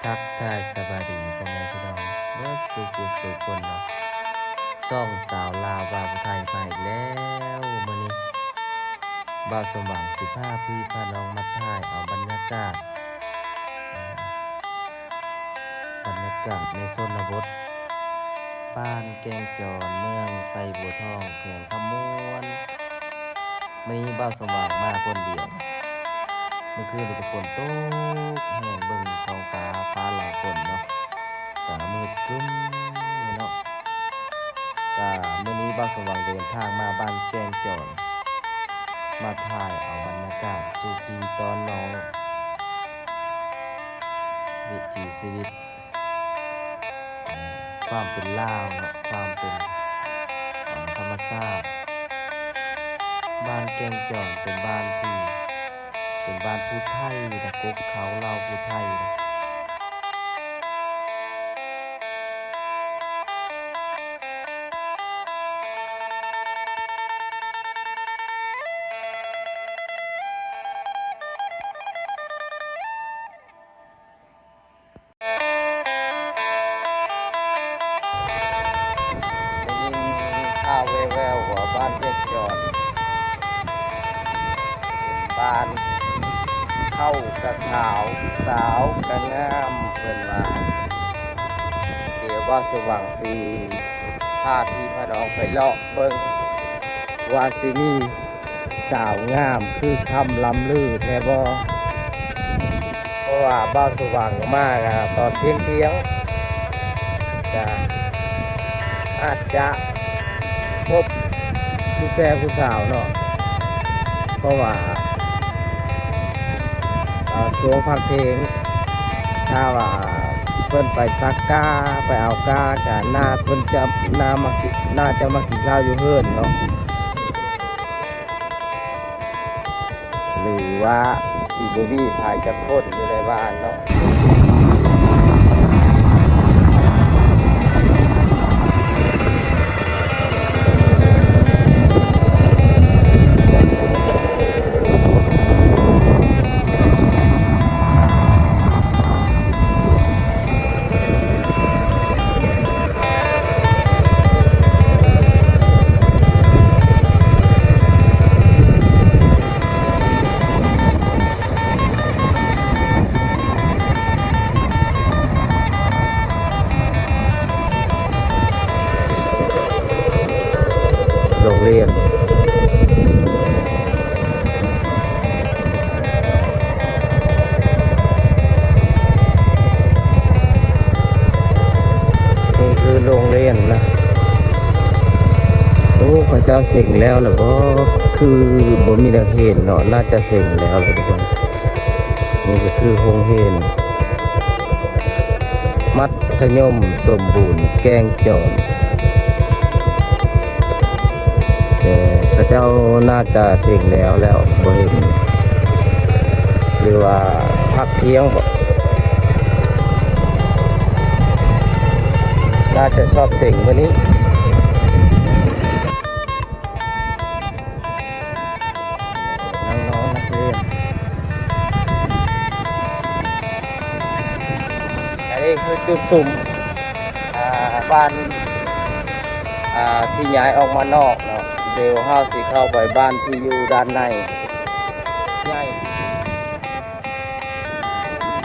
ທັກທາຍສະບາຍດີພໍ່ແມ່ພີ່ນ້ອງເບິດສູ່ຜູ້ສູ່ຄົນເນາະ. ຊ່ອງສາວລາວບ່າວຜູ້ໄທມາອີກແລ້ວ. ມື້ນີ້ບ່າວສົມຫວັງຊິພາພີ່ພານ້ອງມາຖ່າຍເອົາບັນຍາກາດ ບັນຍາກາດໃນຊົນນະບົດ ບ້ານແກ້ງຈອນ ເມືອງໄຊບົວທອງ ແຂວງຄຳມ່ວນ. ມື້ນີ້ບ່າວສົມຫວັງມາຄົນດຽວ. ມື້ຄືນນີ້ກໍຝົນຕົກແຮງ, ເບິ່ງທ້ອງຟ້າ ຟ້າຫຼັງຝົນເນາະ, ກໍມືດຄຶ້ມຢູ່ເນາະ. ກໍມື້ນີ້ບ່າວສົມຫວັງເດີນທາງມາບ້ານແກ້ງຈອນ ມາຖ່າຍເອົາບັນຍາກາດສູ່ພີ່ຕ້ອນນ້ອງ ວິຖີຊີວິດ ຄວາມເປັນລາວເນາະ, ຄວາມເປັນ ເອີ ທຳມະຊາດ. ບ້ານແກ້ງຈອນເປັນບ້ານທີ່ ເປັນບ້ານຜູ້ໄທນະ, ກົກເຂົາລາວຜູ້ໄທນະ. ໄດ້ຍິນຂ່າວແວ່ວໆວ່າບ້ານແກ້ງຈອນເປັນບ້ານເຂົ້າກະຂາວ ສາວກະງາມ ເພິ່ນວ່າ. ດຽວບ່າວສົມຫວັງຊິພາພີ່ພານ້ອງໄປເລາະເບິ່ງວ່າຊິມີ ສາວງາມຄືຄຳລ່ຳລືແທ້ບໍ່? ເພາະວ່າບ່າວສົມຫວັງມາກໍຕອນທ່ຽງໆ ກະອາດຈະພົບຜູ້ແຊຜູ້ສາວເນາະ, ເພາະວ່າ ເອີ ຊ່ວງພັກເທີ່ຍງ ຖ້າວ່າເພິ່ນໄປສັກກ້າ ໄປເອົາກ້າ ກະໜ້າເພິ່ນຈະ ໜ້າມາກິນ ໜ້າຈະມາກິນເຂົ້າຢູ່ເຮືອນເນາະ. ຫຼືວ່າຊິບໍ່ມີໃຜຈັກຄົນຢູ່ໃນບ້ານເນາະ. ໂຮງຮຽນ ນີ້ຄືໂຮງຮຽນນະ. ໂອ້ ເຂົາເຈົ້າເສັງແລ້ວລະບໍ? ຄືບໍ່ມີນັກຮຽນເນາະ, ໜ້າຈະເສັງແລ້ວລະທຸກຄົນ. ນີ້ກໍຄືໂຮງຮຽນ ມັດທະຍົມສົມບູນແກ້ງຈອນ. ເອີ ເຂົາເຈົ້າໜ້າຈະເສັງແລ້ວ ແລ້ວບໍ່ເຫັນ ຫຼືວ່າພັກທ່ຽງບໍ? ໜ້າຈະຊອບເສັງມື້ນີ້. ນ້ອງໆ ນັກຮຽນ. ອັນນີ້ຄືຈຸດສຸມ ອ່າ ບ້ານ ອ່າ ທີ່ຍ້າຍອອກມານອກເນາະ. ດຽວເຮົາຊິເຂົ້າໄປບ້ານທີ່ຢູ່ດ້ານໃນ. ໃຫຍ່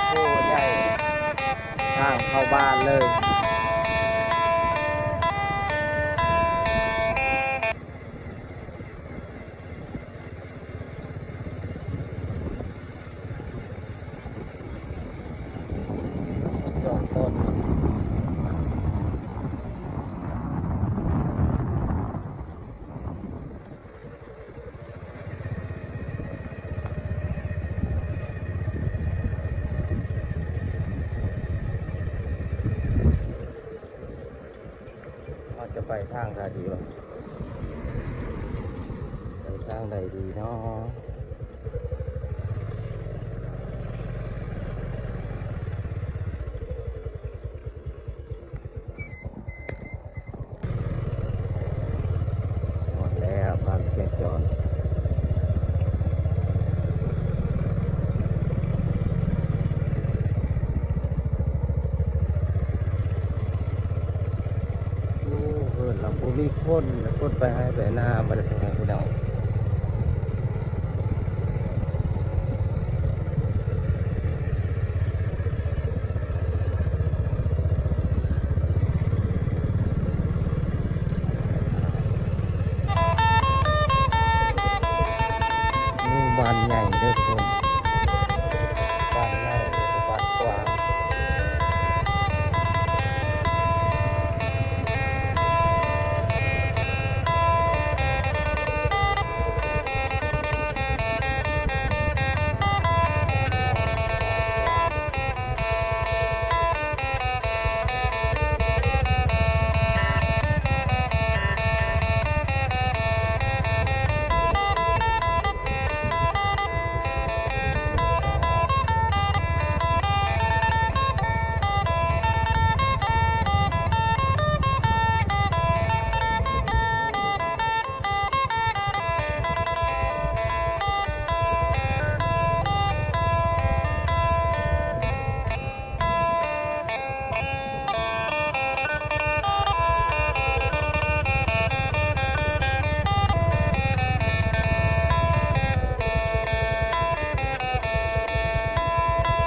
ໂອ້ ໃຫຍ່ ທາງເຂົ້າບ້ານເລີຍ. ສອງຕົ້ນ ເຮົາຈະໄປທາງໃດດີວະ? ໄປທາງໃດດີເນາະ? ຮອດແລ້ວ ບ້ານແກ້ງຈອນ. ຄົນ ຄົນໄປໄຮ່ໄປນາ ບໍ່ໄດ້ ພໍ່ແມ່ພີ່ນ້ອງ. ໂອ້ ບ້ານໃຫຍ່ເດີທຸກຄົນ ບ້ານໃຫຍ່ ບ້ານກວ້າງ.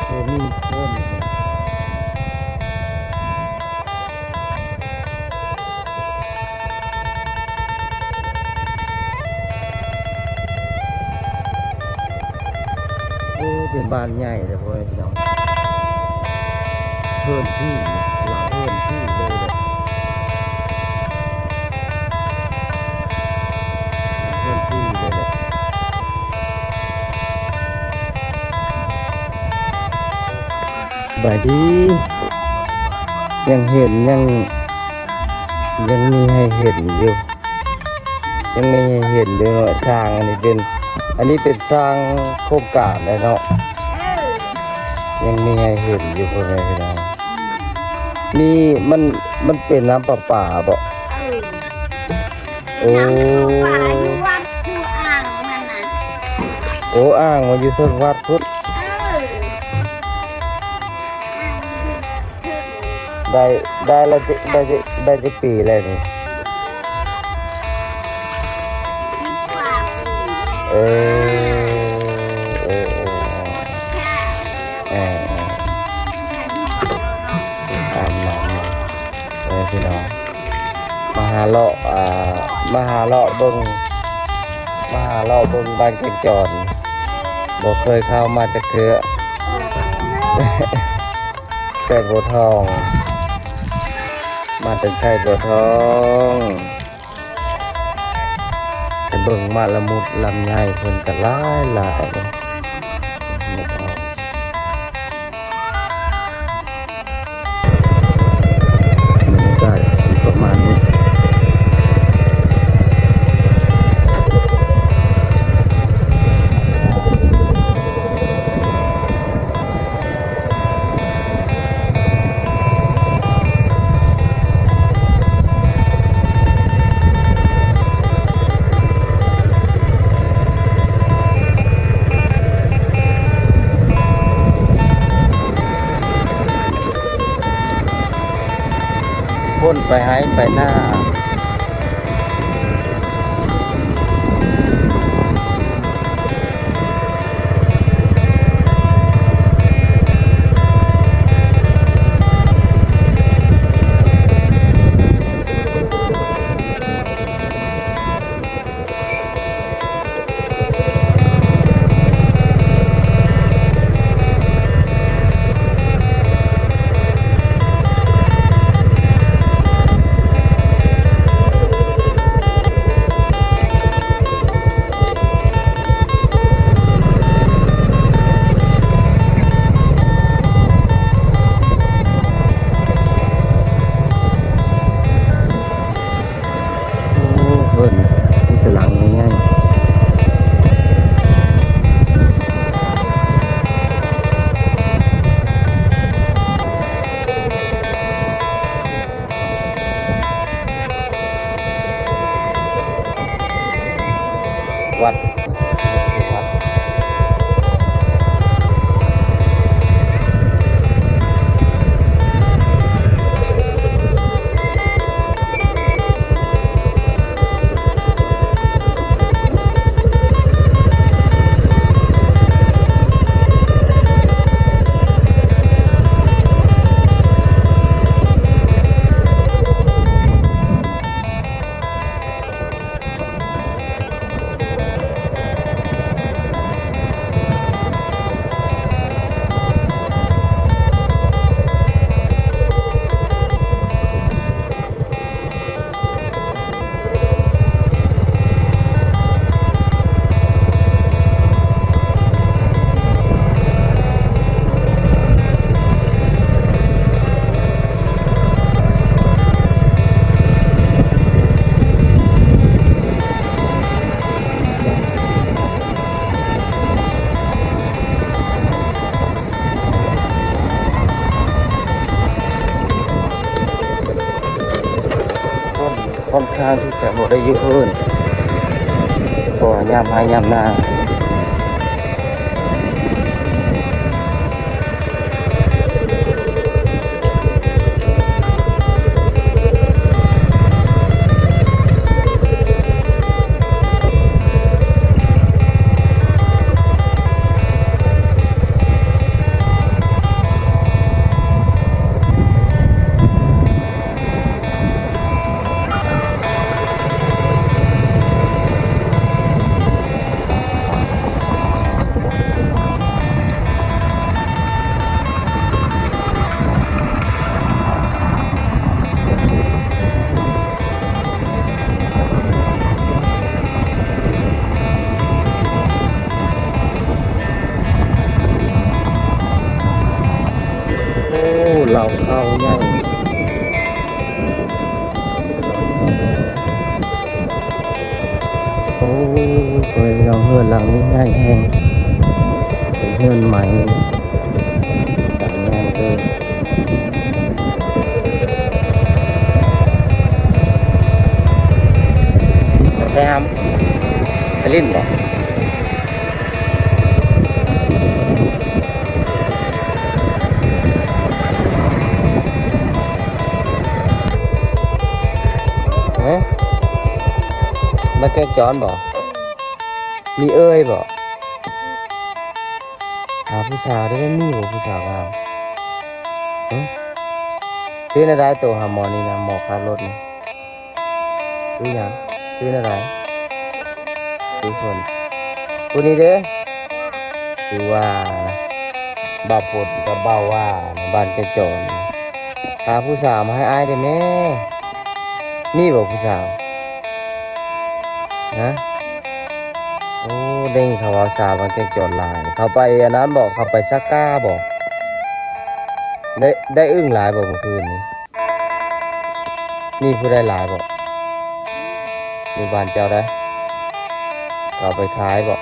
ບໍ່ມີຄົນ. ໂອ້ ເປັນບ້ານໃຫຍ່ເດີ ພໍ່ແມ່ພີ່ນ້ອງ ເຮືອນທີ່ ຫຼາຍເຮືອນທີ່ເລີຍແຫຼະ ຫຼາຍເຮືອນທີ່ເລີຍແຫຼະ. ສະບາຍດີ ຍັງເຫັນ ຍັງ ຍັງມີໃຫ້ເຫັນຢູ່ ຍັງມີໃຫ້ເຫັນຢູ່ເນາະ ຊ່າງອັນນີ້ເປັນ ອັນນີ້ເປັນຊ່າງໂຄງການແຫຼະເນາະ ຍັງມີໃຫ້ເຫັນຢູ່ ພໍ່ແມ່ພີ່ນ້ອງ. ນີ້ມັນ ມັນເປັນນ້ຳປະປາບໍ? ເອີ ໂອ້ ນ້ຳປະປາຢູ່ວັດ ຢູ່ອ່າງນັ້ນນະ ໂອ້ ອ່າງມັນຢູ່ເທິງວັດພຸ້ນ ເອີ ໄດ້ ໄດ້ລະ ໄດ້ ໄດ້ຈັກປີແລ້ວນີ້? ເອີ ເອີ ເອີ ເອີ ຕາມນັ້ນເນາະ ເອີ ພີ່ນ້ອງ ມາຫາເລາະ ອ່າ ມາຫາເລາະເບິ່ງ ມາຫາເລາະເບິ່ງບ້ານແກງຈອນ ບໍ່ເຄີຍເຂົ້າມາຈັກເທື່ອ ໄຊບົວທອງ ມາແຕ່ໄຊບົວທອງ ໄປເບິ່ງໝາກລະມຸດລຳໄຍເພິ່ນກໍຫຼາຍໆເດ້. ບັນຍາກາດຊິປະມານນີ້. ຄົນໄປໄຮ່ໄປນາ. ເ ຂ້ອນຂ້າງທີ່ຈະບໍ່ໄດ້ຢູ່ເຮືອນ ເພາະວ່າຍາມໄຮ່ຍາມນາ. ໂອ້ ເລົ້າເຂົ້າໃຫຍ່. ໂອ້ ພໍ່ແມ່ພີ່ນ້ອງ ເຮືອນຫຼັງນີ້ໃຫຍ່ແຮງ ເປັນເຮືອນໄມ້ ຫຼັງໃຫຍ່ເລີຍ. ໄປໃສຫຳ? ໄປຫຼິ້ນບໍ່? ເອີ ມາແກ້ງຈອນບໍ່? ມີເອີຍບໍ່? ຫາຜູ້ສາວໄດ້ໄໝ? ມີບໍ່ຜູ້ສາວງາມ? ຫື? ຊື່ແນວໃດໂຕຫາໝໍນີ້ນະ? ໝໍຂັບລົດນີ້ ຊື່ຫຍັງ? ຊື່ແນວໃດ? ຊື່ຄົນ ຜູ້ນີ້ເດ້? ຊື່ວ່າ ບ່າວພົດກັບບ່າວວ່າ ບ້ານແກ້ງຈອນ. ຫາຜູ້ສາວມາໃຫ້ອ້າຍໄດ້ແມ້. ມີບໍ່ຜູ້ສາວ? ຮະ? ໂອ້ ໄດ້ຍິນເຂົາເວົ້າສາວບ້ານແກ້ງຈອນຫຼາຍ. ເຂົາໄປອັນນັ້ນບໍ່? ເຂົາໄປສັກກາບໍ່? ໄດ້ ໄດ້ອຶ່ງຫຼາຍບໍ່ມື້ຄືນນີ້? ມີຜູ້ໃດຫຼາຍບໍ່? ຢູ່ບ້ານເຈົ້າໃດ? ເຂົາໄປຂາຍບໍ່?